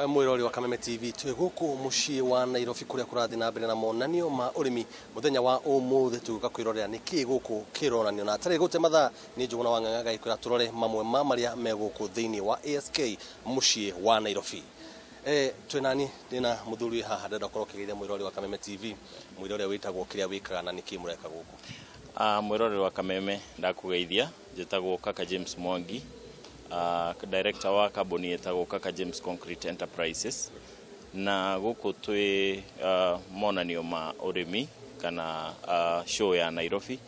Mwĩrori wa Kameme TV, twĩ gũkũ mũciĩ wa Nairobi kũrĩa kũrathiĩ na mbere na monanio ma ũrĩmi. Mũthenya wa ũmũthĩ tũgĩũka kwĩrorera nĩkĩ gũkũ kĩronanio, na atarĩ gũte mathaa nĩ Njũgũna wa Ng'ang'a gagĩkwĩra tũrore mamwe ma marĩa me gũkũ thĩinĩ wa ASK mũciĩ wa Nairobi. Eh, twĩ nani ndĩna mũthuri wĩ haha, ndĩrenda ũkorwo ũkĩgeithia mwĩrori wa Kameme TV, mwĩre ũrĩa wĩtagwo, kĩrĩa wĩkaga na nĩkĩ mũreka gũkũ. Mwĩroreri wa Kameme, ndakũgeithia. Njĩtagwo Kaka James Mwangi, director wa kambuni ĩtagwo Kaka James Concrete Enterprises, na gũkũ twĩ monanio ma ũrĩmi kana show ya Nairobi.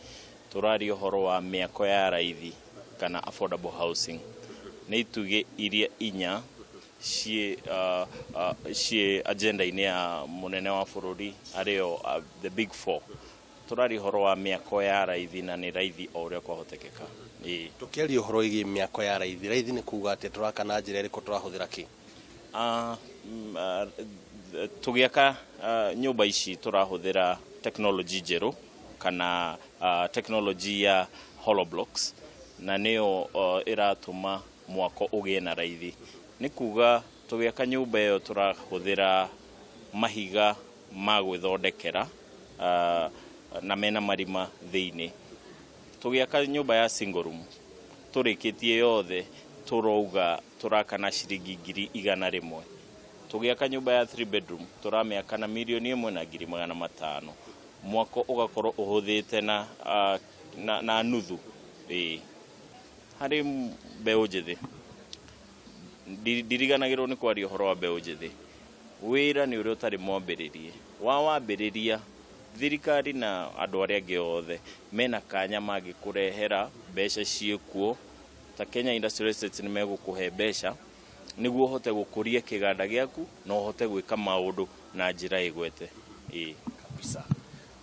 Tũraria ũhoro wa mĩako ya raithi kana affordable housing. Nĩ itugĩ iria inya ciĩ ciĩ agenda-inĩ ya mũnene wa bũrũri, arĩo the big four. Tũraria ũhoro wa mĩako ya raithi, na nĩ raithi o ũrĩa kwahotekeka, ĩĩ. Tũkĩaria ũhoro wĩgiĩ mĩako ya raithi, raithi nĩ kuga atĩa? Tũraka na njĩra ĩrĩkũ? Tũrahũthĩra kĩ? Tũgĩaka nyũmba ici tũrahũthĩra technology njerũ kana technology ya hollow blocks, na nĩyo ĩratũma mwako ũgĩe na raithi. Nĩ kuga tũgĩaka nyũmba ĩyo tũrahũthĩra mahiga ma gwĩthondekera na mena marima thĩinĩ. Tũgĩaka nyũmba ya single room tũrĩkĩtie yothe tũrauga tũraka na ciringi 100,000. Tũgĩaka nyũmba ya 3 bedroom tũramĩaka na 1,500,000, mwako ũgakorwo ũhũthĩte na nuthu. Ĩĩ, harĩ mbeũ njĩthĩ, ndiriganagĩrwo nĩ kwaria ũhoro wa mbeũ njĩthĩ. Wĩra nĩ ũrĩa ũtarĩ mwambĩrĩrie wa wambĩrĩria. Thirikari na andũ arĩa angĩ othe mena kanya mangĩkũrehera mbeca ciĩkuo, ta Kenya Industrial Estates, nĩ megũkũhe mbeca nĩguo ũhote gũkũria kĩganda gĩaku na ũhote gwĩka maũndũ na njĩra ĩgwete, ĩĩ. Kabisa.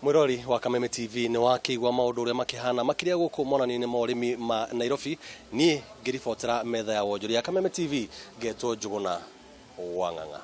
Mwĩrori wa Kameme TV, nĩ wakĩigua maũndũ ũrĩa makĩhana makĩria gũkũ monanio-inĩ ma ũrĩmi ma Nairobi. Niĩ ngĩribotera metha ya wonjoria ya Kameme TV, ngetwo Njũgũna wa Ng'ang'a.